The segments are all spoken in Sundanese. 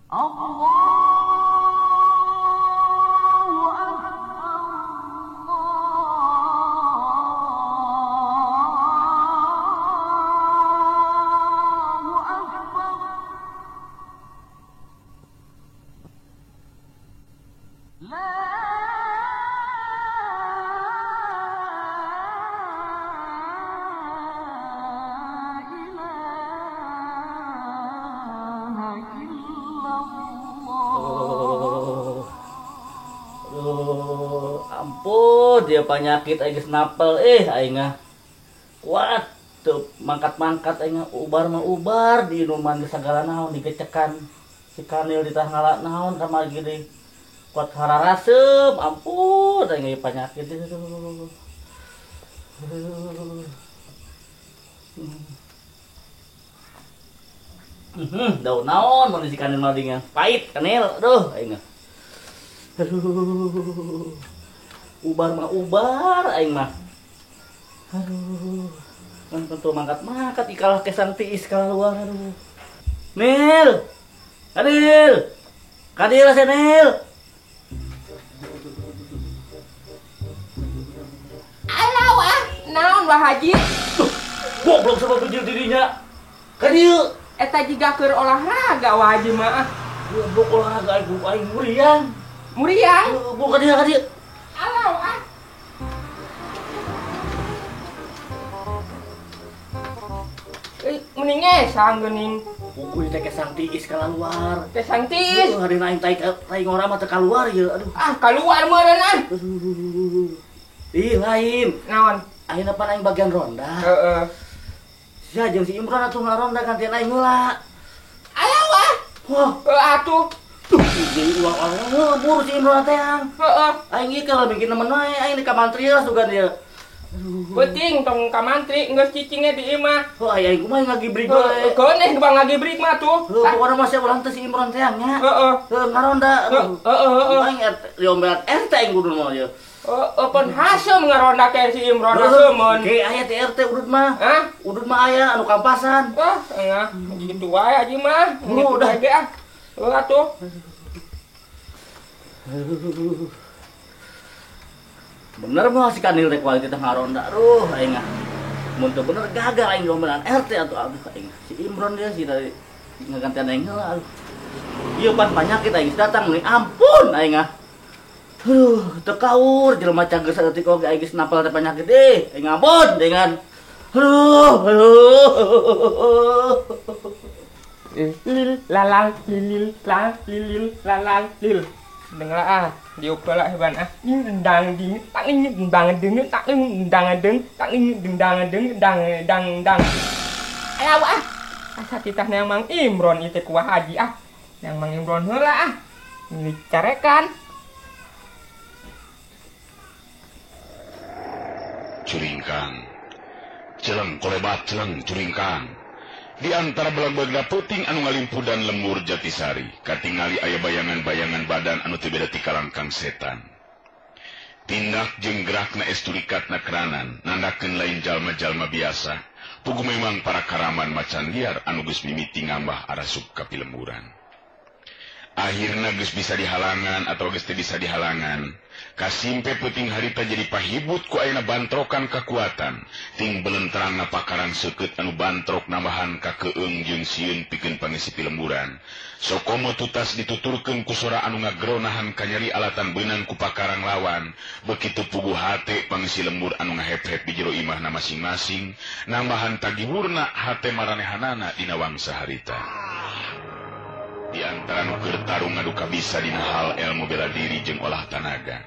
Allahu akbar. Allahu akbar. La ilaha illallah. Aduh, ampun dia penyakit aing geus napel aing ah. Kuat teu mangkat-mangkat aing ah. Ubar mah ubar diinuman geus sagala naon digecekan si kanil ditah ngala naon kamari deui. Kuat hararasem, ampun aing ieu penyakit. Aduh. Daun naon mun si kanil mah dingan. Pahit kanil, aduh aing ah. Aduh, ubar mah ubar aing mah. Aduh, kan tentu mangkat-mangkat ikalah kesang tiis kaluar aduh. Nil. Kanil. Kanil asa Nil. Alah ah, naon Wah Haji? Tuh, goblok sama bejil dirinya. Kanil. Eta jiga keur olahraga Wah Haji mah. Goblok olahraga aing aing muriang. Muriang? Bukan dia, dia. Alah, ah. Mending ngesang geuning. Kuku teh kesang tiis kaluar. Kesang tiis. Hari aing tai tai ngora mah teu kaluar ieu, aduh. Ah, kaluar meureun ah. Ih, lain. Naon? Ayeuna pan aing bagian ronda. Heeh. Sia jeung si Imron atuh ngaronda gantian aing heula. Alah, ah. Wah, heuh atuh. Tuh, jadi uang orang ngebur si Imron teh ang. Heeh. Aing ieu kalau bikin nemen wae aing di ka mantri lah sugan ieu. Aduh. Penting tong ka mantri geus cicingnya di imah. Heuh aya aing kumaha ngagibrig wae. Keuneh bang ngagibrig mah tuh. Heuh, pokona mah sia ulang teh si Imron teh ang nya. Heeh. Heuh ngaronda. Heeh heeh. Aing diomelan RT aing kudu mah ieu. Heeh, pon haseum ngaronda ke si Imron haseumeun. Ge aya teh RT udud mah. Hah? Udud mah aya anu kampasan. Wah, engah gitu wae aja mah. Gitu udah ge ah. Heuh atuh. Bener mah si kanil teh kualitas ngaronda. Aduh aing ah. Mun teu bener gagal aing diomelan RT atuh aduh aing. Si Imron dia si tadi ngagantian aing heula aduh. Ieu pan panyakit aing geus datang meni ampun aing ah. Aduh, teu kaur jelema cager saeutik oge aing geus napal teh panyakit aing ampun dengan aduh aduh. Lil lalal lil la lil lalal lil. Dengar ah, diuk balak heban ah. Ding dang ding tak ing dang ding tak ing dang ding tak ing dang ding dang dang dang. Alah ah. Asa titah nang Mang Imron ieu teh ku Wah Haji ah. Nang Mang Imron heula ah. Milik carekan. Curingkang. Celeng kolebat celeng curingkang. Di antara belag-belag puting anu ngalimpudan lembur Jatisari, katingali aya bayangan-bayangan badan anu teu beda ti kalangkang setan. Tindak jeung gerakna estulikatna keranan, nandakeun lain jalma-jalma biasa, pugu memang para karaman macan liar anu geus mimiti ngambah arasup ka pilemburan. Akhirna geus bisa dihalangan atau geus teu bisa dihalangan, kasimpe peuting harita jadi pahibut ku ayeuna bantrokan kakuatan, ting belentrangna pakarang seukeut anu bantrok nambahan ka keung jeung sieun pikeun pangisi pilemburan. Sokomo tutas dituturkeun ku sora anu ngagronahan kanyeri alatan beunang ku pakarang lawan, bekitu puguh hate pangisi lembur anu ngahep-hep di jero imahna masing-masing, nambahan tagiwurna hate maranehanana dina wangsa harita. Di antara nu keur tarung ngadu kabisa dina hal ilmu bela diri jeung olah tanaga.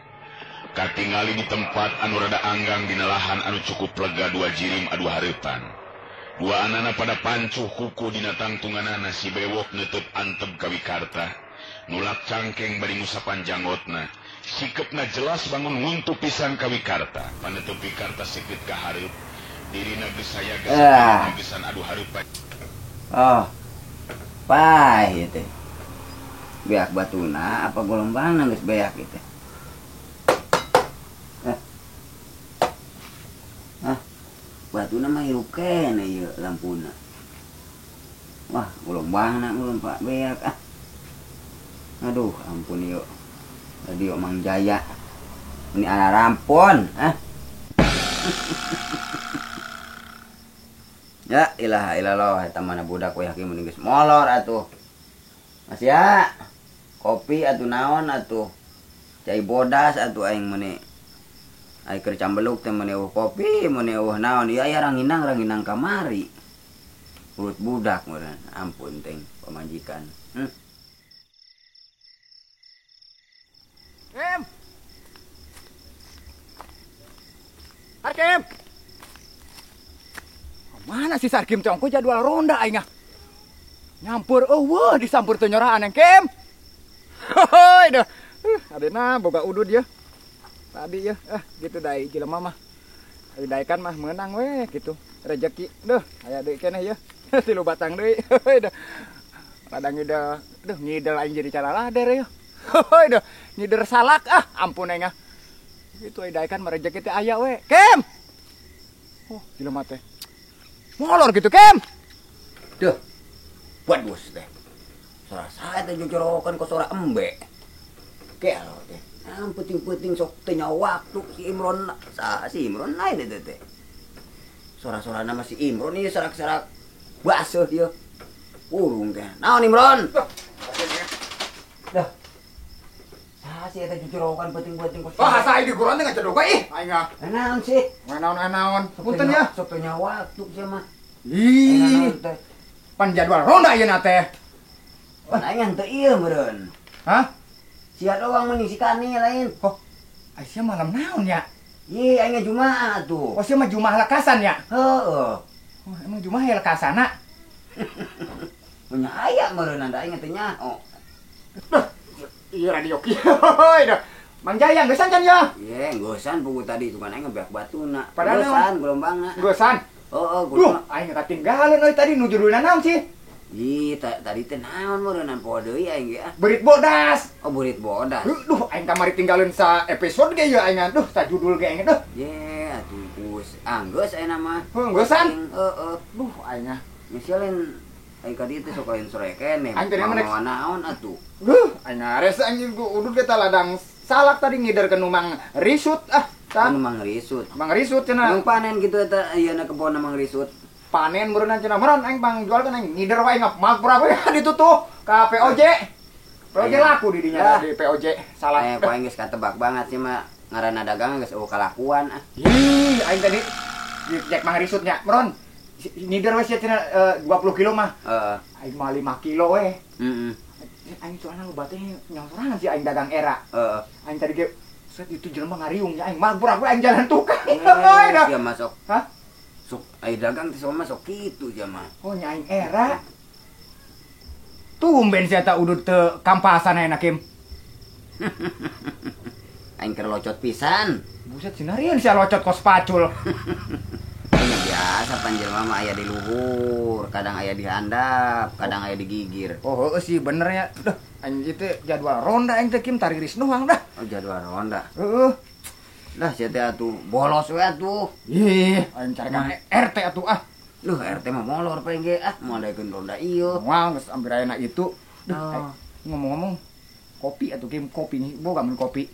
Katingali di tempat anu rada anggang dina lahan anu cukup lega dua jirim adu hareupan. Dua anana pada pancuh kuku dina tangtunganana si bewok neuteut antep ka wikarta. Nulak cangkeng bari ngusapan janggotna. Sikepna jelas bangun nguntuh pisan ka wikarta. Paneuteut wikarta seukeut ka hareup. Dirina geus saya gesan adu hareupan. Oh. Pahit teh. Beak batuna apa golombangna geus beak ieu teh. Ah. Batuna mah hirup keneh ieu lampuna. Wah, golombangna ulun Pak beak ah. Aduh, ampun yuk. Radio Mang Jaya. Ini ala rampon, ah. Ya ilaha illallah eta mana budak we hakim geus molor atuh. Mas ya. Kopi atuh naon atuh. Cai bodas atuh aing meuni. Aing keur cambeluk teh meuni eueuh kopi, meuni eueuh naon. Ieu aya ranginang-ranginang kamari. Urut budak meureun. Ampun teh pamajikan. Kim. Arkim. Mana si Sarkim teh ongko jadwal ronda aing ah. Nyampur eueuh disampur teh nyoraan yang Kim. Hoi dah. Adena boga udud ya. Tadi ya, gitu dai jelema mah. Ayo daekan mah meunang we gitu. Rezeki duh aya deui keneh ya. Tilu batang deui. Hoi dah. Rada ngidel, duh ngidel aing jadi calalader ya. Hoi dah, ngider salak ah, ampun aing ah. Itu ayo daekan mah rezeki teh aya we. Kim. Oh, jelema teh. Molor gitu, Kim. Duh. Waduh teh. Sora sae teh jojorokan ku sora embe. Kelo teh. Ang puting-puting sok teh nyawa waktu si Imron sa si Imron lain eta teh. Sora-sora nama si Imron ieu serak-serak baseuh ieu. Urung teh. Naon Imron? Dah. Saha sih eta jojorokan puting-puting ku Oh, asa aing diguran teh ngacedog ih. Aing ah. Naon sih? Naon-naon. Punten ya. Sok teh nyawa waktu sia mah. Ih. Pan jadwal ronda ayeuna teh. Pan aing teu ieu meureun. Hah? Sia doang mending si Kani lain. Oh, sia malam naon ya? Ih, aing Jumaah tuh. Oh, sia mah Jumaah lekasan ya? Heeh. Oh, emang Jumaah ya lekasana? Punya aya meureun da aing teh nyaho. Duh, iya radio kieu. Hoi dah. Mang Jaya geusan can ya? Ye, geusan pugu tadi cuman aing ngebeak batuna. Padahal geusan gelombangna. Geusan? Heeh, duh, aing katinggalan euy tadi nu judulna naon sih? Ih, tadi teh naon meureunnan poho deui aing ge ah. Berit bodas. Oh, burit bodas. Duh, aing kamari tinggalin sa episode ge ya aing duh, sa judul ge aing duh. Ye, atuh geus anggeus aing mah. Heuh, geusan? Heeh. Duh, aing ah. Geus lain aing ka dieu teh sok lain sore keneh. Aing teh mah naon atuh. Duh, aing ngares aing udud ge ladang salak tadi ngider ke Mang Risut ah. Tah. Mang Risut. Mang Risut cenah. Mang panen gitu eta ayeuna kebon Mang Risut. Panen meureunna cenah meureun aing pang jual kan aing ngider wae ngap we ditu tuh ka POJ. POJ laku di dinya di POJ salah. Eh, aing geus katebak banget sih mah ngaranna dagang geus eueuh kalakuan ah. Ih, aing tadi cek Mang Risut nya meureun ngider we sia cenah 20 kilo mah. Heeh. Aing mah 5 kilo we. Heeh. Aing soalna loba teh nyawa sorangan sih aing dagang era. Heeh. Aing tadi ge set itu jelema ngariung nya aing mabur we aing jalan tukang. Heuh dah. Sia masuk. Hah? Sok aing dagang teh sama sok kitu sia mah. Oh nya aing era. Tumben sia ta udud teu kampasan ayeuna Kim. Aing keur locot pisan. Buset sinarieun sia locot kos pacul. Nya biasa pan jelema mah aya di luhur, kadang aya di handap, kadang aya di gigir. Oh heueuh sih bener ya. Duh, aing ieu teh jadwal ronda aing teh Kim tariris doang dah. Oh jadwal ronda. Heeh. Lah sia teh atuh bolos we atuh. Ih, aing carekan RT atuh ah. Duh, RT mah molor paling ge ah, moal daekeun ronda ieu. Moal geus hampir ayeuna itu. Duh, oh. Ngomong-ngomong kopi atuh Kim, kopi nih, boga mun kopi.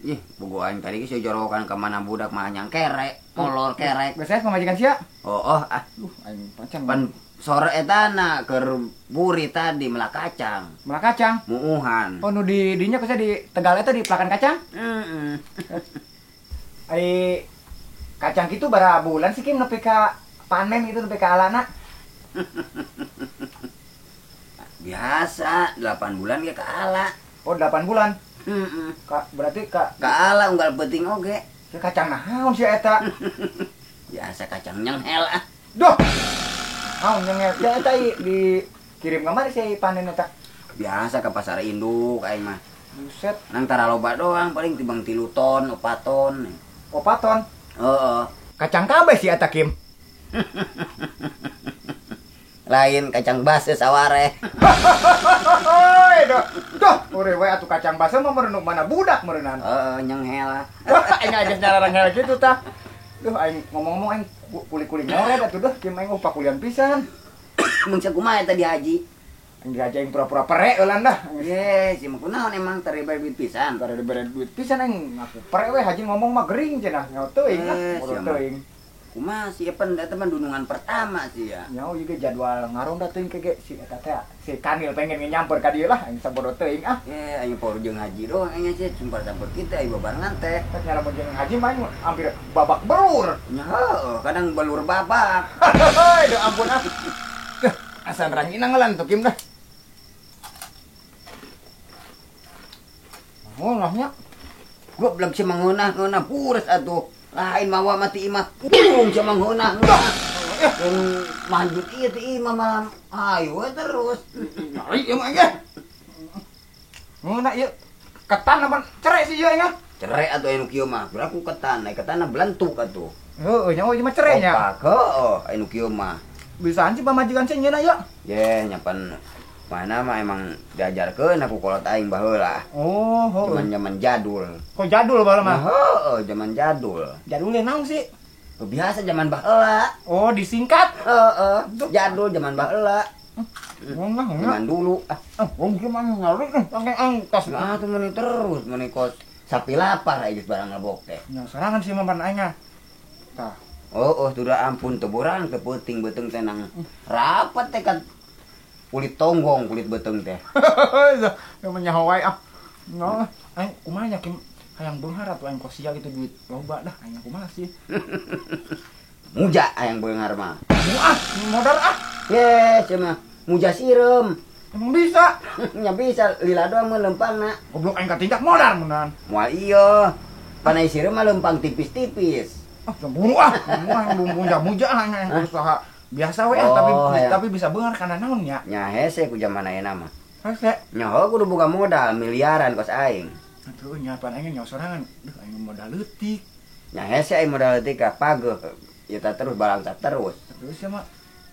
Ih, bogo aing tadi geus jorokan ka mana budak mah nyang kerek, molor kerek. Geus saya pamajikan sia? Oh, oh ah. Duh, aing pacan. Pan sore etana keur buri tadi melak kacang. Melak kacang? Muuhan. Oh, nu di dinya geus di Tegal eta di pelakan kacang? Heeh. Ai kacang kitu bara bulan sih Kim nepi ka panen gitu nepi ka alana. Biasa 8 bulan ge ka ala. Oh, 8 bulan. Heeh. Ka berarti ka ka ala unggal peuting oge. Si kacang naon sih eta? Biasa kacang nyenghel ah. Duh. Naon nyenghel? Ya eta dikirim kamari sih panen eta. Biasa ke pasar induk aing mah. Buset. Nang tara loba doang paling tibang 3 ton, 4 ton. 4 ton? Heeh. Kacang kabeh sih eta Kim. Lain kacang baseuh saware. Hoi duh. Duh, ure we atuh kacang baseuh mah merenung mana budak meureunan. Heeh, nyenghel ah. Aing aja nyararang gitu tah. Duh, aing ngomong-ngomong aing kuli-kuli ngoret atuh duh, Kim aing pakulian pisan. Mun sakumaha eta di haji? Aing diajain pura-pura perek eulan dah. Ye, si mah kunaon emang teu dibere duit pisan. Teu dibere duit pisan aing ngaku perek we haji ngomong mah gering cenah. Nyaho teuing lah, bodoh teuing. Kumaha si Epen eta mah dunungan pertama sih ya. Nyaho ieu ge jadwal ngaronda teuing ke ge si eta teh si Kanil pengen nyamper ka dieu lah aing sabodo teuing ah. Ye, aing power jeung haji doang aing sih sumpar-sampur kita aing babarengan teh. Teh nyala mun jeung haji mah aing hampir babak belur. Nya heueuh, kadang belur babak. Heuh, duh ampun ah. Duh, asa ranginang lan tuh Kim dah. Oh, lahnya. Goblok si mangeunah-ngeunah pures atuh. Lain mawa mati imah pung si mangeunah-ngeunah. Dan manjut ieu teh imah malam. Ayo we terus. Nyari ieu mah ge. Ngeunah ieu ketan apa cerek sih ieu nya? Cerek atuh anu kieu mah. Beraku ketan, ai ketanna belentuk atuh. Heueuh nya ieu mah cerek nya. Opak heueuh anu kieu mah. Bisaan sih pamajikan sih nyeuna ieu. Ye, nyapan mana mah emang diajarkeun aku kolot aing baheula. Oh, heueuh. Zaman-zaman jadul. Kok jadul baheula mah? Heueuh, zaman jadul. Jadulnya naon sih? Biasa zaman baheula. Oh, disingkat. Heeh, jadul zaman baheula. Zaman dulu. Ah, wong kieu mah nyari tangke angkas. Nah, tuh meuni terus meuni kos sapi lapar aing geus barang ngebok teh. Nya sorangan sih mampan aing ah. Tah. Oh, oh, sudah ampun teu borang teu peuting beuteung teh nang rapat teh kan kulit tonggong kulit beuteung teh. Yang menyaho wae ah. No, aing kumaha nya Kim hayang beunghar atuh aing kos sia gitu duit loba dah aing kumaha sih. Muja hayang beunghar mah. Ah, modal ah. Ye, cenah muja sireum. Emang bisa? Nya bisa lila doang mah lempangna. Goblok aing katindak modal meunang. Moal ieu. Panai sireum mah lempang tipis-tipis. Ah, bunuh ah. Muah muja aing usaha biasa we ah, tapi bisa beunghar kana naon nya? Nya hese ku jaman ayeuna mah. Hese. Nya heuh kudu boga modal miliaran kos aing. Atuh nya pan aing nyaho sorangan. Duh aing modal leutik. Nya hese aing modal leutik ka pageuh. Ieu teh terus balangsa terus. Terus sia mah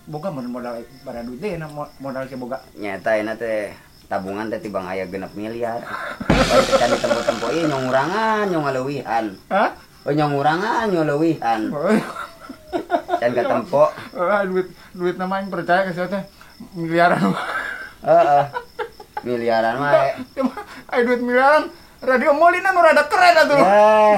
boga mun modal bara duit deui modal sia boga. Nya eta ayeuna teh tabungan teh tibang aya 6 miliar. Bae teh ditempo-tempo ieu nyongurangan, nyongaleuwihan. Hah? Oh nyongurangan, nyoleuwihan. Can katempo. Duit nama aing percaya ke sia teh miliaran. Heeh. Miliaran mah. Ai duit miliaran radio meulina nu rada keren atuh. Eh,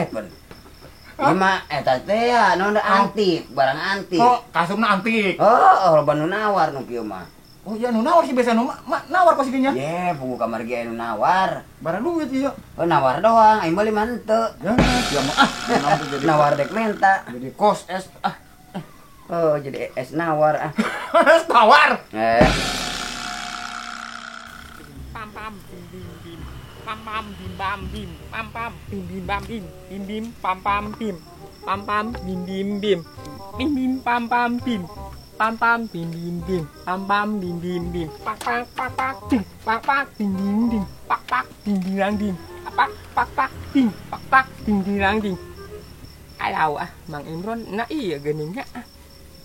ieu mah eta teh ya naon antik, barang antik. Oh, kasumna antik. Heeh, loba nu nawar nu kieu mah. Oh iya nu nawar sih biasa nu nawar kos ieu nya. Ye, buku kamar ge nu nawar. Barang duit ieu. Oh, nawar doang, aing meuli mah henteu. Ya, sia mah ah, jadi nawar dek menta. Jadi kos es ah. Oh, jadi es nawar ah. Es tawar. Eh. Pam pam bim bim bim. Pam pam bim bam bim. Pam pam bim bim bam bim. Bim bim pam pam bim. Pam pam bim bim bim. Bim bim pam pam bim. Pam pam bim bim bim. Pam pam bim bim bim. Pak pak pak pak ding. Pak pak ding ding ding. Pak pak ding ding ding. Pak pak pak ding. Pak pak ding ding ding. Alau ah, Mang Imron na iya geuning nya.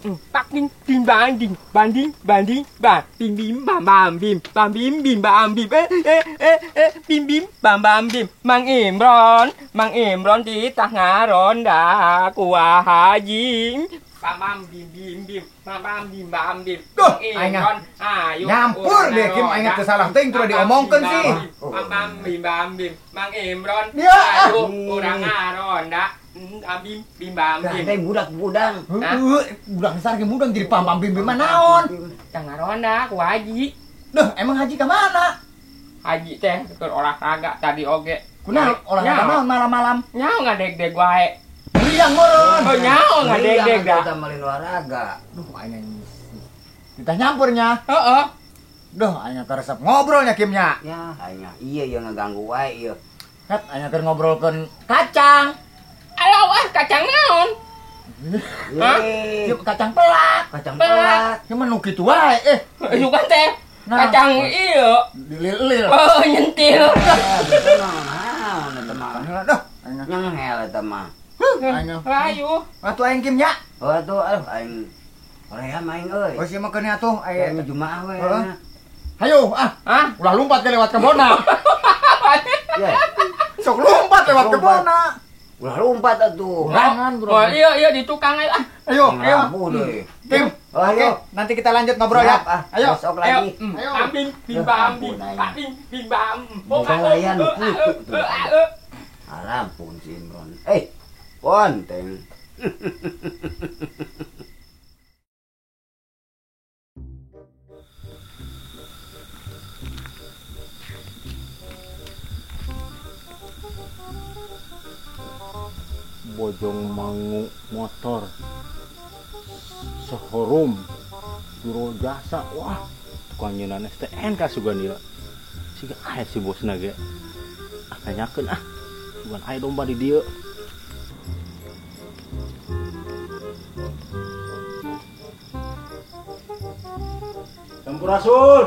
Pak ding ding banding banding banding ba bim bim bam bam bim bam bim bim bam bim eh eh eh eh bim bim bam bam bim. Mang Imron titah ngaronda kuah haji. Bam bam bim bim bim bam bam bim bam bim. Duh, aing ayo nyampur deh Kim aing teu salah teuing tuh diomongkeun sih. Bam bam bim bam bim. Mang Imron ayo urang ngaronda. Bim bim bam bim. Teh budak-budang. Heueuh, budak besar ge mudang jadi pam pam bim bim mah naon? Tah ngaronda ku haji. Duh, emang haji ka mana? Haji teh keur olahraga tadi oge. Kunaon olahraga naon malam-malam? Nyaho ngadeg-deg wae. Muriang meureun. Oh nyaho ngadeg-deg dah. Kita meulin olahraga. Duh, aing kita nyampurnya. Heeh. Duh, aing karesep ngobrolnya Kim nya. Ya, aing iya ieu ngaganggu wae ieu. Kat aing keur ngobrolkeun kacang. Alah ah kacang naon? Hah? Kacang pelak. Kacang pelak. Ieu mah nu kitu wae eh. Sugan teh. Kacang ieu. Dilil-lil. Oh, nyentil. Naon eta mah. Duh, nyengel eta mah. Ayo. Atuh aing Kim nya. Oh atuh aduh aing hoream aing euy. Oh sia mah keun atuh aing Jumaah we. Hayo ah. Hah? Ulah lumpat ke lewat kebonna. Sok lumpat lewat kebonna. Ulah lompat atuh. Ulangan, bro. Oh iya iya di tukang ah. Ayo, ayo. Deui. Tim. Oh, ayo. Oke, nanti kita lanjut ngobrol ya. Ayo. Besok lagi. Ayo. Bim bim bam bim bim bim bam. Boga nu kitu. Alampun si Imron. Ponteng. Bojong Mangu motor sehorum biro jasa, wah tukang nyeunaan STNK sugan ieu siga aya si bosna ge, ah tanyakeun ah sugan aya domba di dieu. Sampurasun.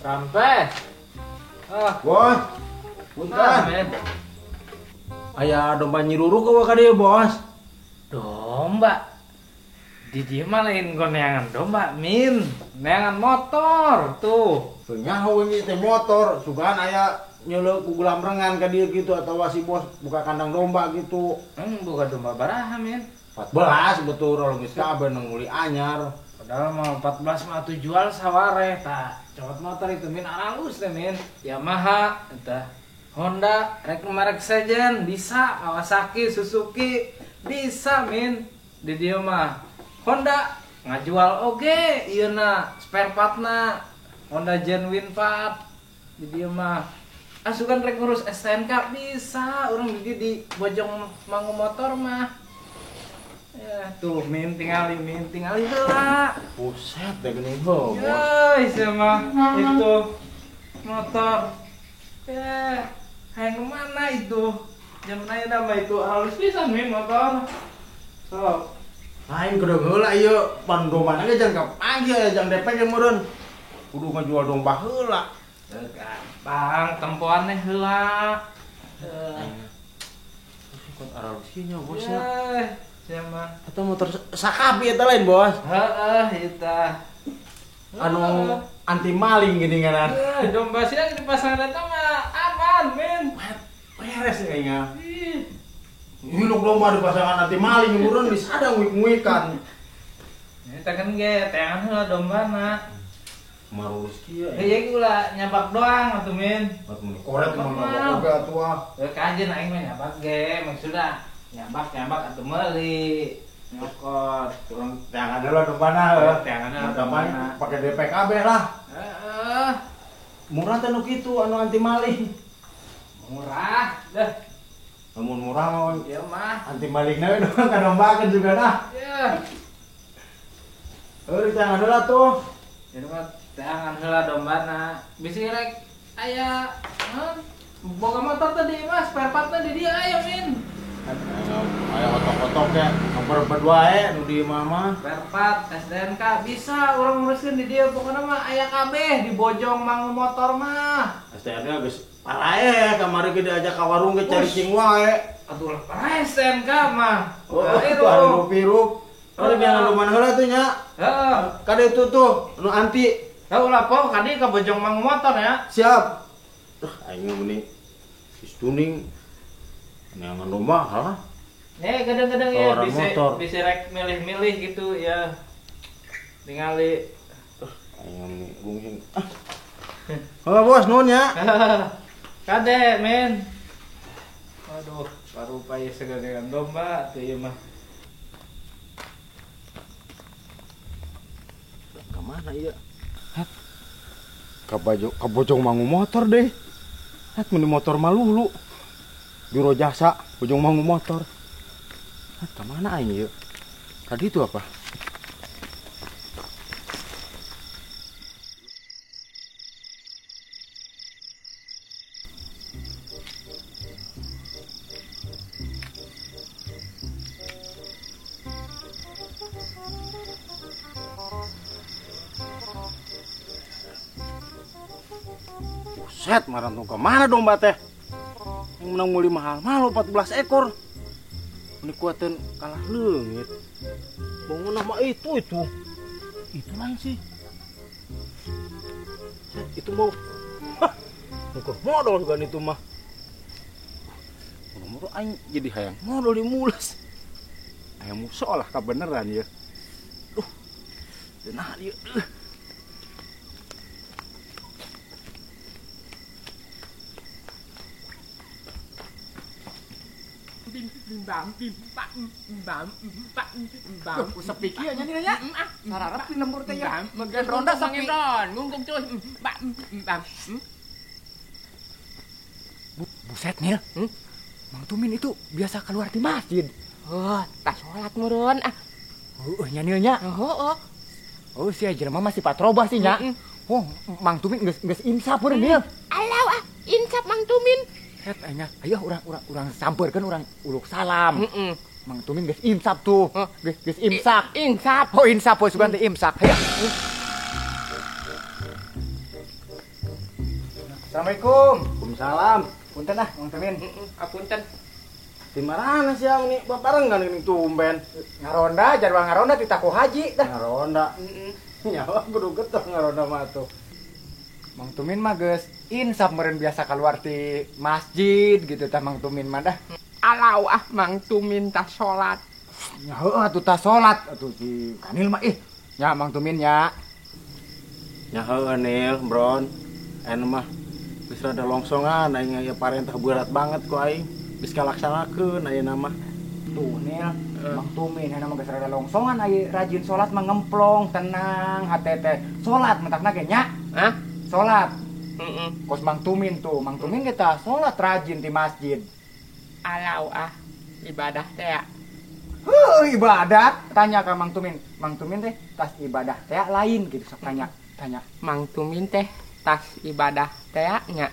Sampai. Ah, bos. Punten. Aya domba nyiruru ke ka dieu, bos. Domba. Di dieu mah lain goneangan domba, min. Neangan motor tuh. Teu nyaho ini teh motor, sugan aya nyeuleuh ku gulamrengan ka dieu kitu atawa si bos buka kandang domba gitu. Buka domba baraha, min? 14 betul urang geus kabeh nang meuli anyar. Padahal mah 14 mah atuh jual saware tah. Cokot motor itu min aralus teh min. Yamaha eta. Honda, rek merek sejen bisa, Kawasaki, Suzuki bisa min. Di dieu mah Honda ngajual oge ieu na spare partna Honda Genuine Part di dieu mah. Asukan rek ngurus STNK bisa, urang di dieu di Bojong Mangu motor mah. Ya, tuh min tingali heula. Buset deh geuning heuh. Yeuh, sama itu motor. Ya, hayang kemana itu? Jangan nanya tambah itu halus pisan min motor. Sok. Lain kudu heula ieu pan domba ge jangan kapanggil ya jang DP ge meureun. Kudu ngajual domba heula. Gampang tempoannya heula. Kok aralus ieu nya bos nya. Siapa? Atau motor sakapi eta lain bos? Heeh, eta. Anu anti maling gini ngaran. Domba sia di pasangan eta mah aman, min. Beres kayaknya. Hiluk domba di pasangan anti maling meureun disadang nguik-nguikan. Eta kan ge teangan heula dombana. Marulus kieu. Heuh ulah nyabak doang atuh min. Koret mah nyabak oge atuh ah. Heuh kajen aing mah nyabak ge maksudna nyabak-nyabak atuh meuli. Nyokot. Turun teangan heula dombana heuh. Teangan heula dombana pake DPKB lah. Heeh. Murah teh nu kitu anu anti maling. Murah deh. Lamun murah mah ieu mah anti malingna we doang kadombakeun juga dah. Yeuh. Heuh teangan heula tuh. Ieu mah teangan heula dombana. Bisi rek aya boga motor tadi mah spare partna di dieu aya min. Aya otok-otok ya, ngobrol wae nu di imah mah. Spare part SDNK bisa urang nguruskeun di dieu pokona mah aya kabeh di Bojong Mangu motor mah. SDNK geus parae kamari ge diajak ka warung ge cari cing wae. Atuh lah parae SDNK mah. Oh, itu hirup-hirup. Oh, jangan lumayan heula tuh nya. Heeh. Kade itu tuh nu anti. Heuh ulah poho kade ka Bojong Mangu motor ya. Siap. Aing mah meuni tuning. Neangan domba halah. Kadang-kadang ya bisa bisa rek milih-milih gitu ya. Tingali. Aing meuni gungsing. Halo bos, nuhun ya. Kade, men. Waduh, baru payah segadean domba tuh ieu mah. Ke mana ieu? Hat. Ka Bojong Mangu motor deh. Hat meuni motor malulu. Biro jasa Bojong Mangu motor. Hat, ke mana aing ieu? Tadi itu apa? Buset, marantung ke mana domba teh? Yang menang muli mahal-mahal 14 ekor. Ini kuatin kalah leungit. Bangun nama itu. Itu lain sih. Set, itu mau. Hah, ngukur modal kan itu mah. Modal aing jadi hayang modal dimulas. Hayang musolah kabeneran ya. Duh. Nah, ieu. Bim bam bim bam bam bam bam. Sepi kieu nya nya. Sararep di lembur teh ya. Bagian ronda sepi. Ngungkung terus bam bam. Buset Nil. Mang Tumin itu biasa keluar di masjid. Oh, tas sholat meureun ah. Heueuh nya Nil nya. Heueuh. Oh, si jelema masih patrobah sih nya. Oh, Mang Tumin geus insaf meureun Nil. Alau ah, insaf Mang Tumin. Het aing ayo urang sampeurkeun urang uluk salam. Mang Tumin geus insaf tuh. Geus imsak. Insaf. Oh, insaf we sugan teh imsak. Hayo. Assalamualaikum. Waalaikumsalam. Punten ah, Mang Tumin. Apunten. Di mana sih ini barengan ini tumben. Ngaronda, jadwal ngaronda ti Tako Haji dah. Ngaronda. Nyawa kudu getah ngaronda mah tuh. Mang Tumin mah geus insaf meureun biasa keluar ti masjid gitu tah Mang Tumin mah dah. Alau ah Mang Tumin tah salat. Nya heueuh atuh tah salat atuh si Kanil mah ih. Nya Mang Tumin nya. Nya heueuh Nil, Bron. Anu mah geus rada longsongan aing aya parentah berat banget ku aing. Geus kalaksanakeun ayeuna mah. Tuh Nil, Mang Tumin ayeuna mah geus rada longsongan aya rajin salat mah ngemplong tenang hate teh. Salat mentakna ge nya. Hah? Salat. Kos Mang Tumin tuh, Mang Tumin kita salat rajin di masjid. Alau ah, ibadah teh ya. Heuh, ibadah. Tanya ke Mang Tumin. Mang Tumin teh tas ibadah teh lain gitu sok tanya, tanya. Mang Tumin teh tas ibadah teh nya.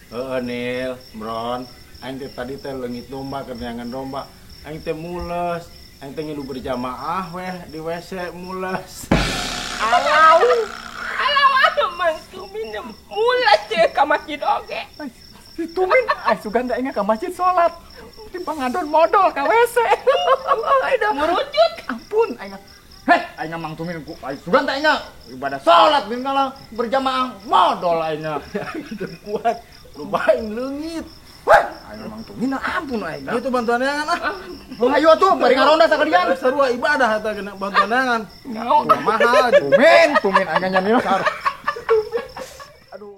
Heeh Nil, Bron. Aing teh tadi teh leungit domba keneangan domba. Aing teh mules, aing teh ngilu berjamaah weh di WC mules. Alau. Alau ah Mang Tumin mules teh ka masjid oge. Si Tumin, ay sugan teh ka masjid salat. Di pangadon modal ka WC. Merucut. Ampun aing. Heh, aing Mang Tumin ku ay sugan teh ibadah salat bin ngalah berjamaah modal aing. Gitu kuat, lumayan leungit. Weh, aing Mang Tumin ampun aing. Itu bantuan neangan ah. Ayo atuh bari ngaronda sakalian. Sarua ibadah eta kena bantuan neangan. Naon? Mahal. Tumin, Tumin aing nya Nil.